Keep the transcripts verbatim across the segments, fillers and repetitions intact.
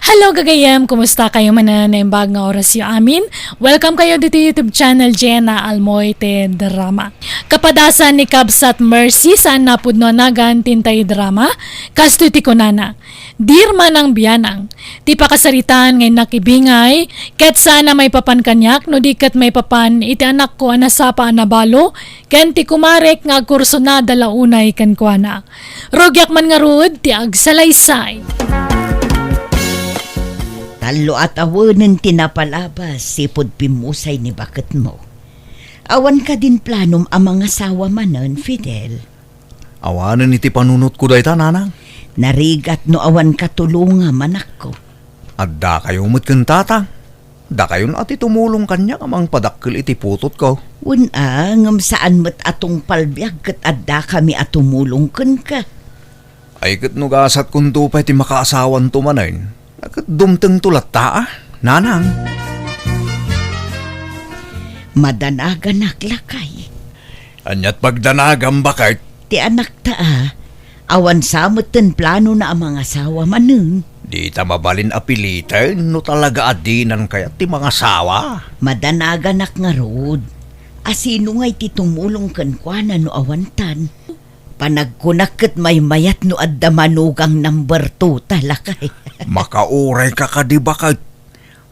Hello, gagayem! Kumusta kayo manen? Naimbag nga oras yo amin. Welcome kayo dito YouTube channel, Jenna Almoite Drama. Kapadasan ni Kabsat Mercy, saan napudno a nagan tintay drama, kastoy ti kunana, Dirma nang bianang. Ti pakasaritaan nga innak ibingay, ket saan a maipapan kaniak, no di ket maipapan iti anakko a nasapa a nabalo, ken ti kumarek nga agkursunada la unay kenkuana. Rugiak man ngarud ti agsalaysay. Tallo a tawenen ti napalabas, sipud pimmusay ni baketmo. Awan kadin planom a mangasawa manen, Fidel? Awanen iti panunotko dayta, nanang. Narigat no awan katulongam, anakko. Addakayo met ken tatang. Dakayon a ti tumulong kaniak a mangpadakkel iti putotko. Wen a, ngem saan met a tungpal biag ket addakami a tumulong kenka. Ay ket no gasatkonto pay ti makaasawanto manen, ket dumtengto latta a, nanang. Madanaganak, lakay. Ania't pagdanagam, baket? Ti anakta a, awan sa metten planona a mangasawa manen. Dita mabalin a piliten no talaga a dinan kayat ti mangasawa. Madanaganak ngarud. A sino ngay ti tumulong kenkuana no awantan? Panagkunak ket maymayat no adda manugang number two ta, lakay. Makaurayka kadi, baket?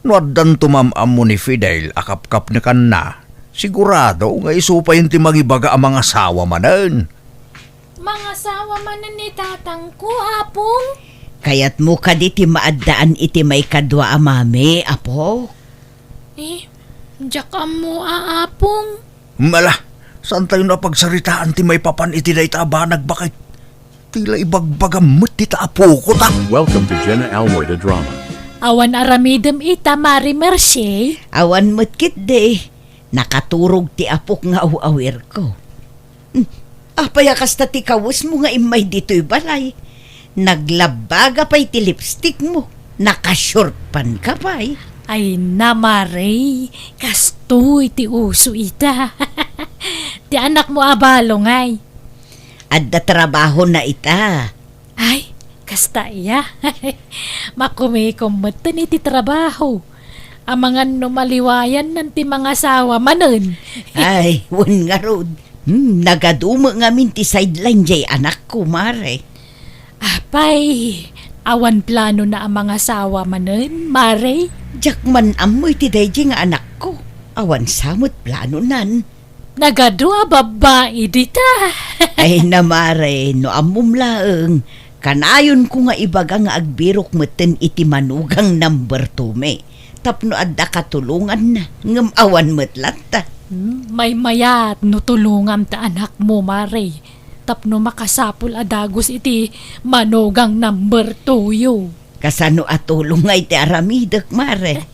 No addanto maam-ammo ni Fidel a kapkapnekanna, sigurado nga isu payen ti mangibaga a mangasawa manen. Mangasawa manen ni tatangko, Apong? Kayatmo kadi ti maaddaan iti maikadua a mami, Apo? Eh, diak ammo a, Apong. Mala, saantayon a pagsaritaan ti maipapan iti dayta a banag, baket? Ti la ibagbagam met dita apoko ta. Welcome to Jenna Almoy the Drama. Awan aramidem ita, Mari Mercy? Awan met ketdi. Nakaturog ti apok nga aw-awirko. Hmm, apay a kasta ti kawesmo nga immay ditoy balay? Naglabbaga pay ti lipstickmo. Naka-short pant ka pay. Ay na, Mari, kastoy ti uso ita. Ti anakmo a balo ngay? Adda trabahona ita. Ay, kasta iya. Makumikom metten iti trabaho. Amangan no maliwayannan ti mangasawa manen. Ay, wen ngarud. Hmm, nagadu met ngamin ti sideline jay anakko, Mare. Apay, awan planona a mangasawa manen, Mare? Diak man ammo iti dayjay nga anakko. Awan sa met planonan. Nagadu a babbai dita. Ay na, Mare, no ammom laeng, kanayonko nga ibaga nga agbirok metten iti manugang number two mi. Tapno adda katulonganna, ngem awan met latta. Hmm, maymayat no tulongam ta anakmo, Mare. Tapno makasapul a dagus iti manugang number two yo. Kasano a tulong nga iti aramidek, Mare?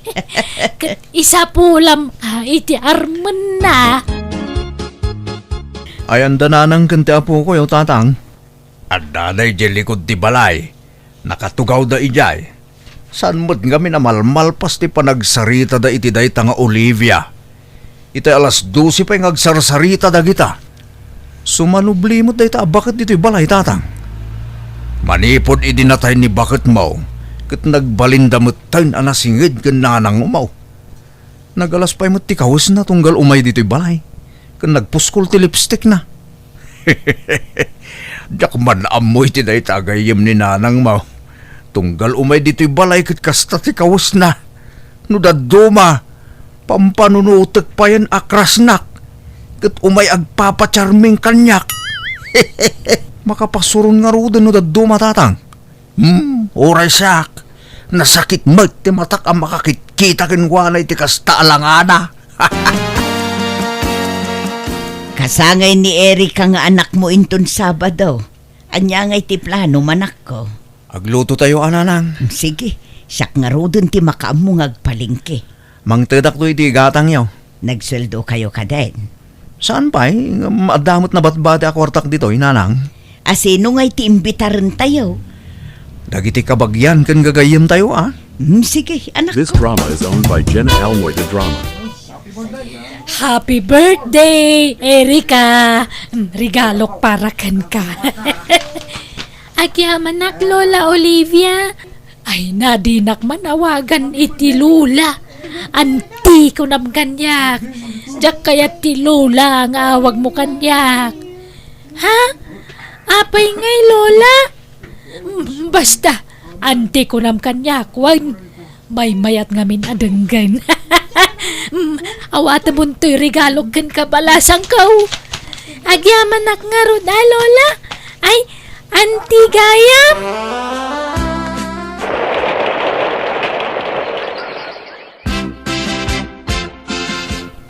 Ket isapulam, ah, iti armenna. Ayan da nanang ken ti apokoyo, tatang? Adda daydiay likud ti balay. Nakatugawda idiay. Saan met ngamin a malmalpas ti panagsaritada iti dayta nga Olivia. Itay alas dose pay nga agsarsarita dagita. Sumanubli met dayta a baket ditoy balay, tatang. Manipud idi natay ni baketmo, ket nagbalinda metten a nasinged ken nanangmo. Nagalas pay met ti kawesna tunggal umay ditoy balay, ken nagpuskol ti lipstickna. Diak man ammo iti dayta a gayyem ni nanangmo. Tunggal umay ditoy balay ket kasta ti kawesna. No dadduma, pampanunotek payen a crushnak, ket umay agpapacharming kaniak. Makapasuron ngaruden no dadduma, tatang. Hmm, uray siak, nasakit met ti matak a makakitkita kenkuana iti kasta a langana. Kasangay ni Erika nga anakmo inton Sabado. Ania ngay ti plano, manakko? Agluto tayo, a nanang. Sige, siak ngaruden ti makaammo nga agpalengke. Mangtedak to iti gatangyo. Nagsueldo kayo kaden? Saan pay, ngem adda met nabatbati a kuartak ditoy, nanang. A sino ngay ti imbitaren tayo? Dagiti kabagian ken gagayyem tayo, a? Hmm, sige, anak. This drama is owned by Jenna Almoy the Drama. Happy birthday, Erika! Mm, regalok para kenka. Agyamanak, Lola Olivia. Ay, nadinak man awagan iti Lola. Anti, kunam kaniak. Diak kayat ti Lola nga awagmo kaniak. Ha? Apay ngay, Lola? Mm, basta, anti, kunam kaniak, wen. Maymayat ngamin a denggen. Mm, awatemon toy regalo ken kabalasangko. Agyamanak ngarud a, Lola. Ay, Anti gayam?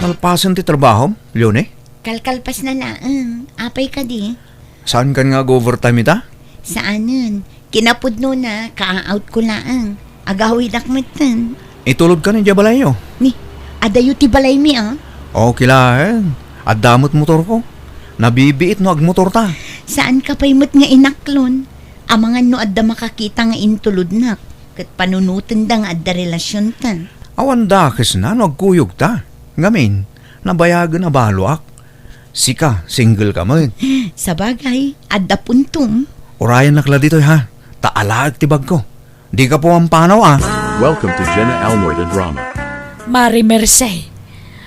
Nalpasen ti trabahom, Leonie? Kalkalpas na laeng. Apay kadi? Saan kan nga ag-overtime ita? Saanen. Kinapudnona, kaa-out ko laeng. Agawidak metten. Itulodkan idiay balayyo. Ni, adayo ti balaymi, a? Okay laeng. Adda met motorko. Nabibiit no agmotorta. Saanka pay met nga inaklon? Amangan no adda makakita nga intulodnak, ket panunotenda nga adda relasionta. Awan dakesna no agkuyogta. Ngamin, nabayagen a baloak. Sika, single ka met. Sabagay, adda puntom. Urayannak la ditoy, ha? Ta alaek ti bagko. Dika pumampanaw, a. Welcome to Jenna Almoida Drama. Mari Merced,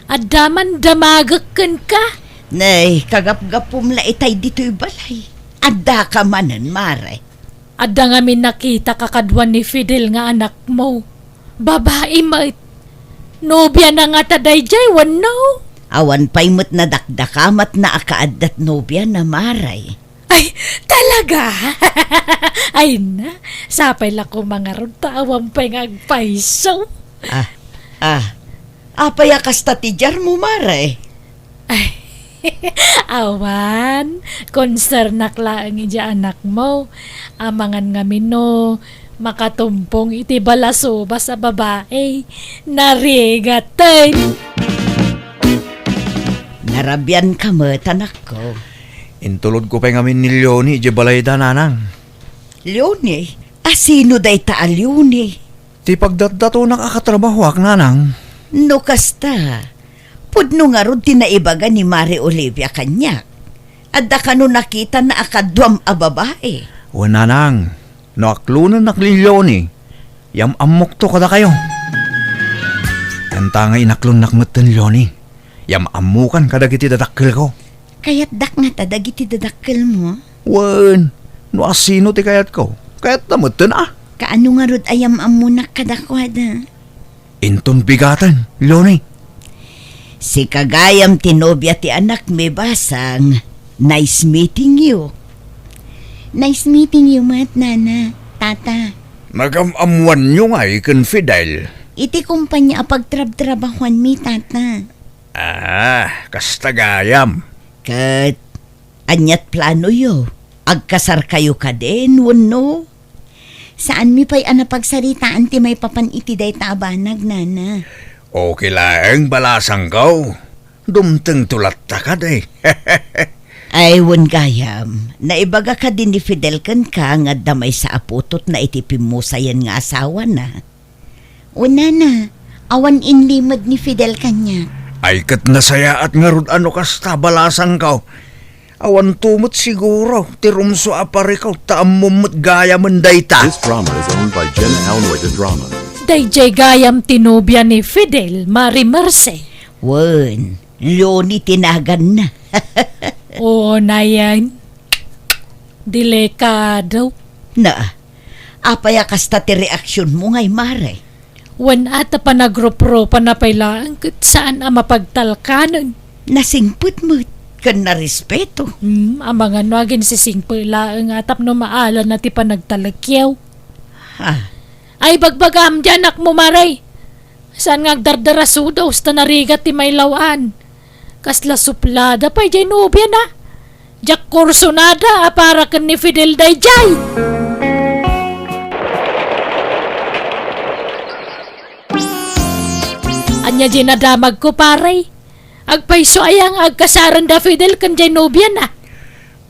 adda man damagek kenka? Nay, kagapgapum la itay ditoy balay. Addaka manen, Mare. Adda ngamin nakita kakaduan ni Fidel nga anakmo. Babai met. Nobiana ngata daydiay, wenno? Awan pay met nadakdakamatna a kaaddat nobiana, Mare. Ay, talaga? Ay na, sapay la koma ngarud ta awan pay nga agpayso. Ah, ah. Apay a kasta ti diarmo, Mare? Ay, awan, konsernak laeng idiay anakmo. Amangan ngamin no makatumpong iti balasubas a babai. Narigaten! Narabianka met, anakko. Intulodko pay ngamin ni Leonie idiay balayda, nanang. Leonie? A sino dayta a Leonie? Ti pagdatdatonak a katrabahoak, nanang. No kasta, pudno ngarud ti naibaga ni Mare Olivia kaniak. Adda kano nakitana a kaduam a babai. Wen, nanang, no aklonennak ni Leonie, yam-ammokto kadakayo. Kanta nga inaklonnak metten, Leonie. Yam-ammokan kadagiti dadakkelko. Kayatdak ngata dagiti dadakkelmo? Wen, no asino ti kayatko, kayatna metten a. Kaano ngarud a yam-ammonak kadakuada? Inton bigaten, Leonie. Sika gayam ti nobia ti anakmi, basang. Nice meeting you. Nice meeting you met, Nana, Tata. Nagam-ammoanyo ngay ken Fidel? Iti kompania a pagtrabtrabahoanmi, Tata. Ah, kasta gayam. Ket, aniat planoyo? Agkasarkayo kadin wenno? Saanmi pay a napagsaritaan ti maipapan iti dayta a banag, Nana. Okay laeng, balasangko. Dumtengto latta kadi. Ay, wen gayam, naibaga kadi ni Fidel kenka nga adda maysa a putotna iti pimmusayen nga asawana? O nana, awan inlimed ni Fidel kaniak. Ay, ket nasayaat ngarud a no kasta, balasangko. Awanto met siguro ti rumsua a pariko, ta ammom met gayamen dayta. This drama is owned by Jenna Almoy de Drama. Daydiay gayam ti nobia ni Fidel, Mari Merced. Wen, Leonie ti naganna. O, nayen. Delikado. Na, apay a kasta ti reaksionmo ngay, Mare? Wen, a ta panagruprupana pay laeng ket saan a mapagtalkanen. Nasingpet met ken narespeto. Hmm, amangan no aginsisingpet laeng a tapno maalana ti panagtalekyo. Ha? Ay, bagbagam, di anakmo, Mare. Saan nga agdardarasudos ta narigat ti mailaw-an? Kasla suplada pay diay nobiana. Diak kursonada a para ken ni Fidel daydiay. Ania diay nadamagko, pare? Agpayso aya nga agkasarenda Fidel ken diay nobiana?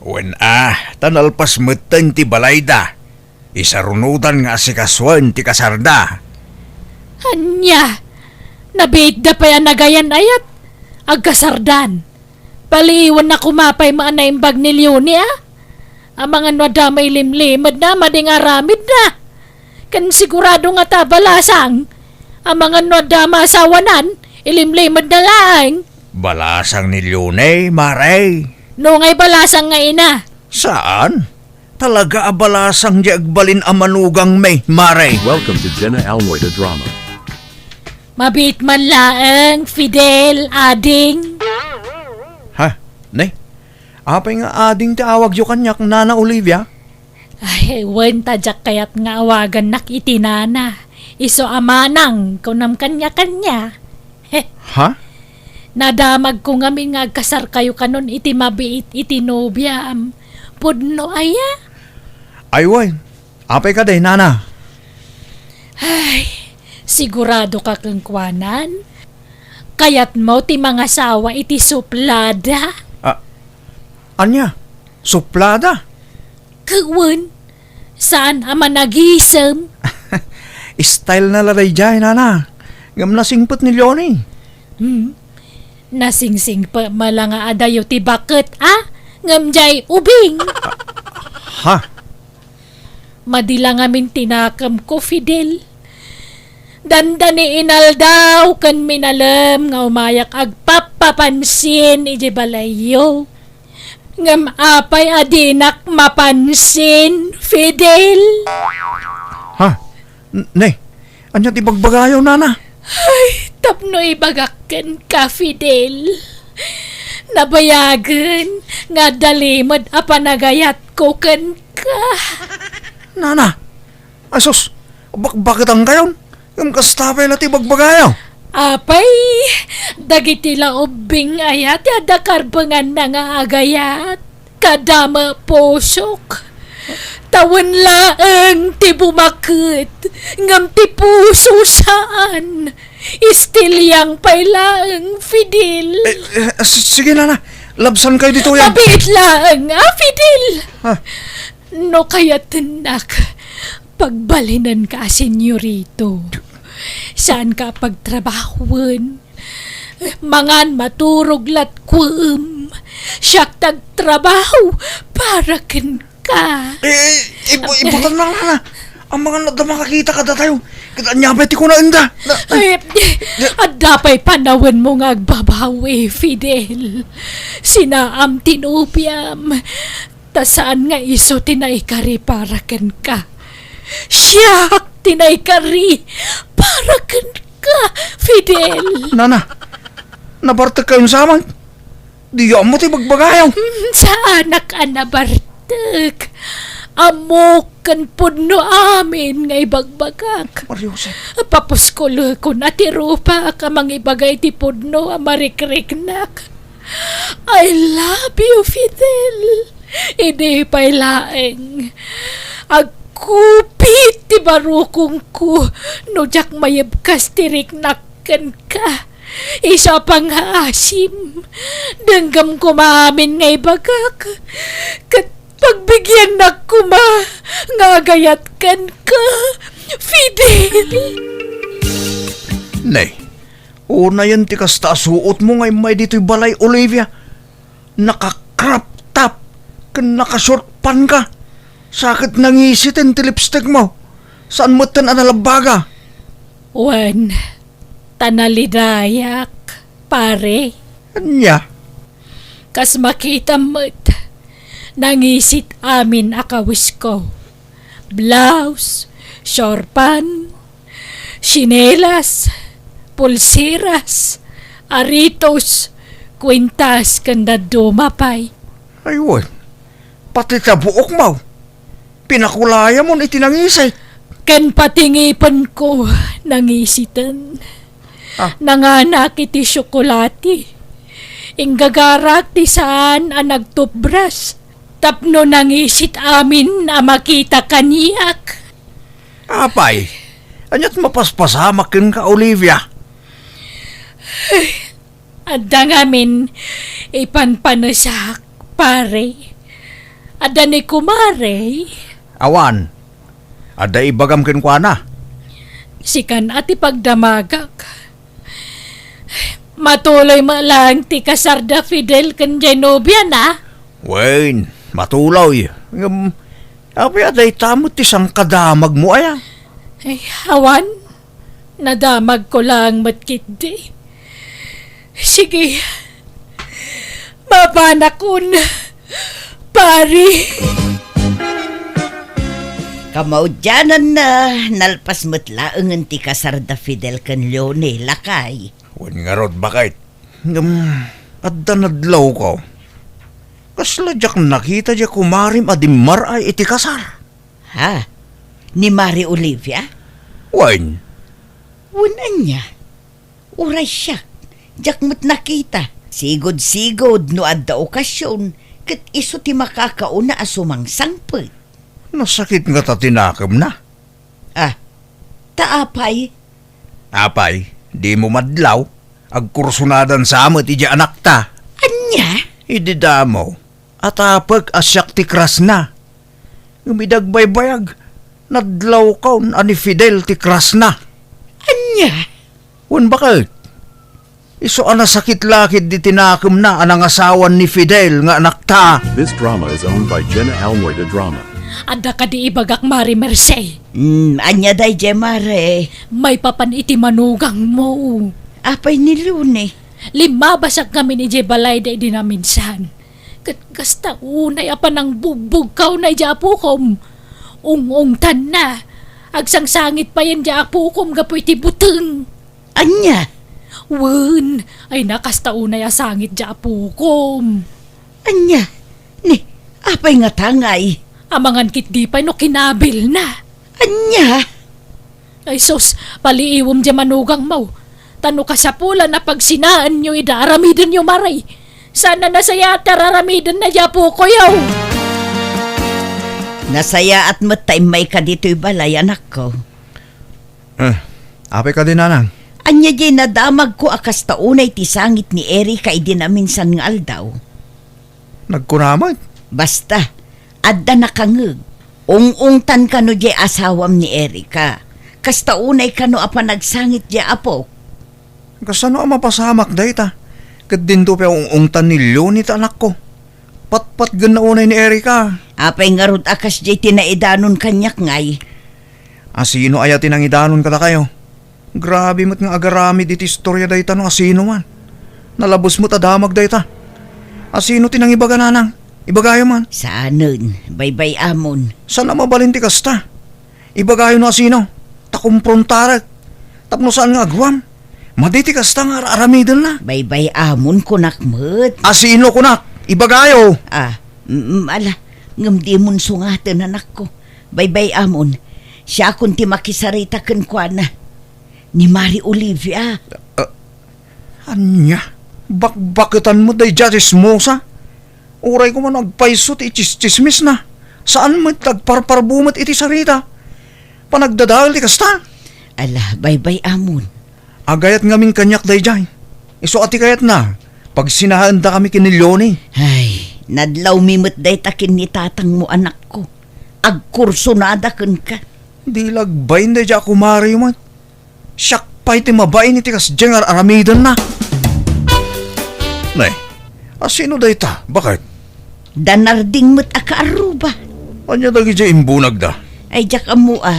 Wen a, ta nalpas metten ti balayda. Isarunodan nga asikasuen ti kasarda. Ania? Nabiitda pay a nagayan-ayat? Agkasardan. Paliiwanna koma pay met a naimbag ni Leonie, a? Amangan no adda mailimlimedna madi nga aramidna. Sigurado nga ta balasang. Amangan no adda masawanan, ilimlimedna laeng. Balasang ni Leone, mare. No ngay balasang nga ina. Saan? Talaga a balasang di agbalin a manugangmi, mare. Welcome to Jenna Almoy the Drama. Mabiit man laeng, Fidel, ading. Ha? Ne? Apay nga ading ti awagyo kaniak, Nana Olivia? Ay, wen ta diak kayat nga awagannak iti nana. Isu a manang, kunam kaniak. He. Ha? Nadamagko ngamin nga agkasarkayo kanon iti mabiit iti nobiam. Pudno aya? Ay, wen. Apay kadi, nana? Ay, sigurado ka kenkuanan? Kayatmo ti mangasawa iti suplada? Ah, ania? Suplada? Ket wen, saan a managisem. Style na la daydiay, nana. Ngem nasingpet ni Leonie. Hmm. Nasingsingpet met la nga adayo ti baket, a? Ngem diay ubing. Ha? Madi la ngamin ti nakemko, Fidel. Dandani inaldaw ken minalem nga umayak agpappapansin idiay balayyo. Ngem apay a dinak mapansin, Fidel? Ha? N-, ne, ania ti bagbagayo, nana? Ay, tapno ibagak kenka, Fidel. Nabayagen nga adda limed a panagayatko kenka. Nana, asus, bakbaketankayon? Ngem kasta pay la ti bagbagayo? Apay, dagiti la ubbing aya ti adda karbenganna nga agayat. Kada mapusok. Tawen laeng ti bumaket, ngem ti puso saan. Istiliang pay laeng, Fidel. Eh, eh, s-, sige, nana. Labsankayo ditoy. Mabiit laeng, a, Fidel. Ha? No kayatennak, pagbalinenka a senyorito. Saanka a pagtrabahoen. Mangan, maturog latkuem. Siak ti agtrabaho para kenka. Eh, eh, ibu-, ibutan lang, nana. Amangan no adda makakita kadatayo. Ket ania pay ti kunaenda? Na, ay, adda pay panawenmo nga agbabawi, Fidel. Sinaam ti nobiam. Ta saan nga isu ti naikari para kenka. Siak ti naikari para kenka, Fidel. Nana, nabartekkayon saman? Diyo ammo ti bagbagayo. Hmm, saanak a nabartek. Ammok ken pudno amin nga ibagbagak. Maria Jose. Papuskolekon a ti rupak a mangibaga iti pudno a marikriknak. I love you, Fidel. Idi pay laeng. Agkupit ti barukongko no diak mayebkas ti riknak kenka. Isu a pangngaasim. Denggem koma amin nga ibagak. Ket pagbigiannak koma nga agayat kenka, Fidel. Ne, unayen ti kasta a suotmo nga immay ditoy balay, Olivia. Naka-crop top ken naka-short pant ka. Sa ket nangisiten ti lipstickmo. Saan metten a nalabbaga. Wen, ta nalidayak, pare. Ania? Kas makitam met, nangisit amin a kawisko. Blouse, short pant, sinelas, pulseras, aritos, kwintas, ken dadduma pay. Ay, wen. Pati ta buokmo, pinakulayamon iti nangisit. Ken pati ngipenko, nangisiten. Ah. Nanganak iti tsokolate. Inggagarak ti saan a nagtupbras. Tapno nangisit amin a makita kaniak. Apay, aniat mapaspasamak kenka, Olivia? Adda ngamin ipanpanesak, pare. Adda ni kumare. Awan. Adda ibagam kenkuana. Sikan a ti pagdamagak. Matuloy met laeng ti kasarda Fidel ken Genovia, a? Wen, matuloy. Ngem, apay a dayta met ti sangkadamagmo aya? Ay, awan. Nadamagko laeng met ketdi. Sige. Mapanakon, pari. Kamaudiananna, nalpas met laengen ti kasar da Fidel ken Leonie, lakay. Wen ngarud, baket. Ngem, adda nadlawko. Kasla diak nakita diay kumarim a dimmaray iti kasar. Ha? Ni Mari Olivia? Wen. Wen ania? Uray siak, diak met nakita. Sigud-sigud no adda okasion, ket isu ti makakauna a sumangsangpet. Nasakit ngata ti nakemna. Ah, ta apay? Apay, dimo madlaw? Agkursonadan sa met idiay anakta. Ania? Idi damo, atapek a siak ti krasna. Ngem idi agbaybayag, nadlawkon a ni Fidel ti krasna. Ania? Wen, baket. Isu a nasakit la ketdi ti nakemna a nangasawan ni Fidel nga anakta. This drama is owned by Jenna Almoy de Drama. Adda kadi ibagak, Mari Merced? Hmm, ania daydiay, Mare? Maipapan iti manugangmo. Apay ni Leonie? Limmabasak ngamin idiay balayda idi naminsan. Ket kasta unay a panangbugbugkawna idiay apokom. Ung-ungtanna. Agsangsangit payen idiay apokom gapu iti buteng. Ania? Wen, ay na, kasta unay a sangit idiay apokom. Ania? Ni, apay ngata ngay? Amangan ketdi pay no kinabilna. Ania? Ay sus, paliiwem diay manugangmo. Ta no kasapulan a pagsinaenyo ida, aramidenyo, Mari. Saan a nasayaat ti ar-aramidenna idiay apokoyo. Nasayaat met ta immayka ditoy balay, anakko. Eh, apay kadi, nanang? Ania diay nadamagko a kasta unay ti sangit ni Erika idi naminsan nga aldaw? Nagkuna met. Basta, adda nakangeg. Ung-ungtan kano diay asawam ni Erika. Kasta unay kano a panagsangit diay apok. Kasano a mapasamak dayta? Ket dinto pay ung-ungtan ni Leonie ti anakko. Patpatgenna unay ni Erika. Apay ngarud a kasdiay ti naidanon kaniak ngay? Asino aya ti nangidanon kadakayo? Grabe met nga agaramid iti istoria dayta no asino man. Nalabes met a damag dayta. Asino ti nangibaga, nanang? Ibagayo man. Saanen, baybay-amon. Saan a mabalin ti kasta? Ibagayo no asino. Ta komprontarek. Tapno saan nga agruam. Madi ti kasta nga ar-aramidenna. Baybay-amon, kunak met. Asino kunak? Ibagayo. Ah, mm, ala, ngem dimon sungaten, anakko. Baybay-amon, siakon ti makisarita kenkuana. Ni Mari Olivia. Ah, ania? Bakbaketan met daydiay a tsismosa? Uray koma no agpayso ti itsis-, tsismisna. Saan met agparparbo met iti sarita. Panagdadael ti kasta. Ala, baybay-amon. Agayat ngamin kaniak daydiay. Isu a ti kayatna, pagsinaendakami ken ni Leonie. Ay, nadlawmi met dayta ken ni tatangmo, anakko. Agkursonada kenka. Di la agbain daydiay a kumarim met. Siak pay ti mabain iti kasdiay nga ar-aramidenna. Nay, asino dayta? Baket? Da Narding met a kaarruba. Ania dagidiay imbunagda? Ay, diak ammo a.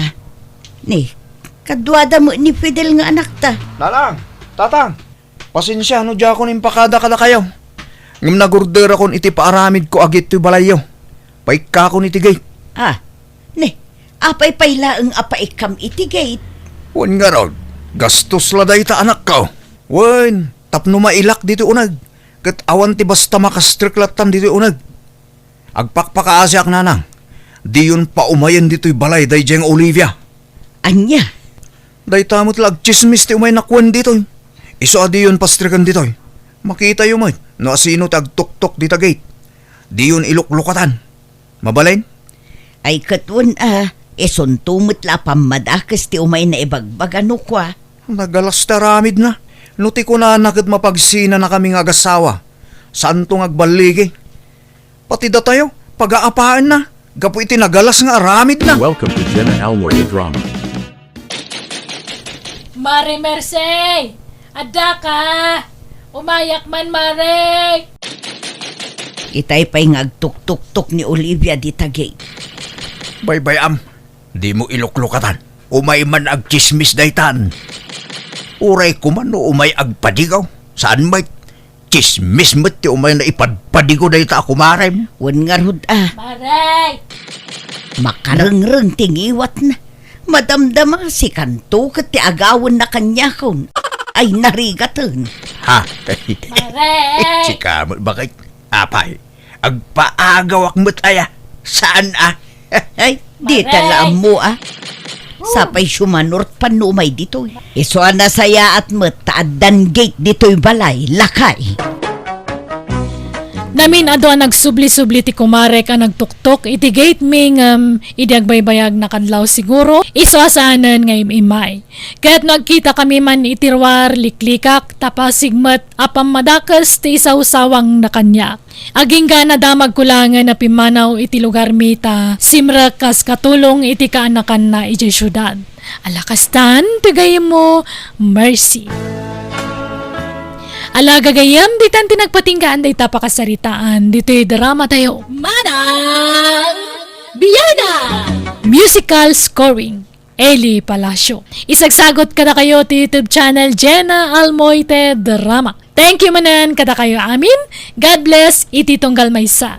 Ni, kaduada met ni Fidel nga anakta. Nanang, tatang, pasensia no diakon impakada kadakayo. Ngem nagorderakon iti paaramidko a gate toy balayyo. Paikkakon iti gate. Ah, ni, apay pay laeng a paikkam iti gate? Wen ngarud, gastos la dayta, anakko. Wen, tapno mailak ditoy uneg, ket awan ti basta makastrek lattan ditoy uneg. Agpakpakaasiak, nanang. Diyon paumayen ditoy balay daydiay nga Olivia. Ania? Dayta met la agtsismis ti umaynak wen ditoy. Isu a diyon pastreken ditoy. Makitayo met no asino ti agtuktok dita gate. Diyon iluklukatan. Mabalin? Ay, ket wen a, isunto met la a pammadakes ti umayna ibagbaga no kua. Nagalas ti aramidna. No ti kunana ket mapagsinanakami nga agasawa, saanto nga agballigi. Pati datayo, pagaapaenna gapu iti nagalas nga aramidna. Welcome to Jenna Almoy the Drama. Mare Merced! Addaka! Umayak man, Mare! Itay pay nga agtuktuktok ni Olivia dita gate. Baybay-am, dimo iluklukatan. Umay man agtsismis daytan. Uray koma no umay agpadigaw. Saan met? Tsismis met ti umay na ipadpadigo dayta a kumarem. Wen ngarud a. Maray! Makarengreng ti ngiwatna. Madamdama, sikanto ket ti agawenna kaniakon. Ay narigaten. Ha? Maray! Sika met, bakit? Apay, agpaagawak met aya. Saan a? Ay, dita la ammo a. Sapay siumanurot pan no umay ditoy. Isu a nasayaat met ta addan gate ditoy balay, lakay. Namin adu a nagsubli-subli ti kumarek a nagtuktok iti gate mi ngem idi agbaybayag, nakadlaw siguro, isu a saanen nga im-immay. Ket no agkitakami man iti ruar, liklikak, tapasig met a pammadakes ti isawsawangna kaniak. Agingga a nadamagko laengen a pimmanaw iti lugarmi ta simrek kas katulong iti kaanakanna idiay siudad. Ala kastan ti gayyemmo, Mercy. Ala gagayyem, ditan ti nagpatinggaan dayta pakasaritaan ditoy dramatayo. Manang Biana! Musical scoring, Eli Palacio. Isagsagot kadakayo ti YouTube channel Jenna Almoite Drama. Thank you manen kadakayo amin. God bless iti tunggal maysa.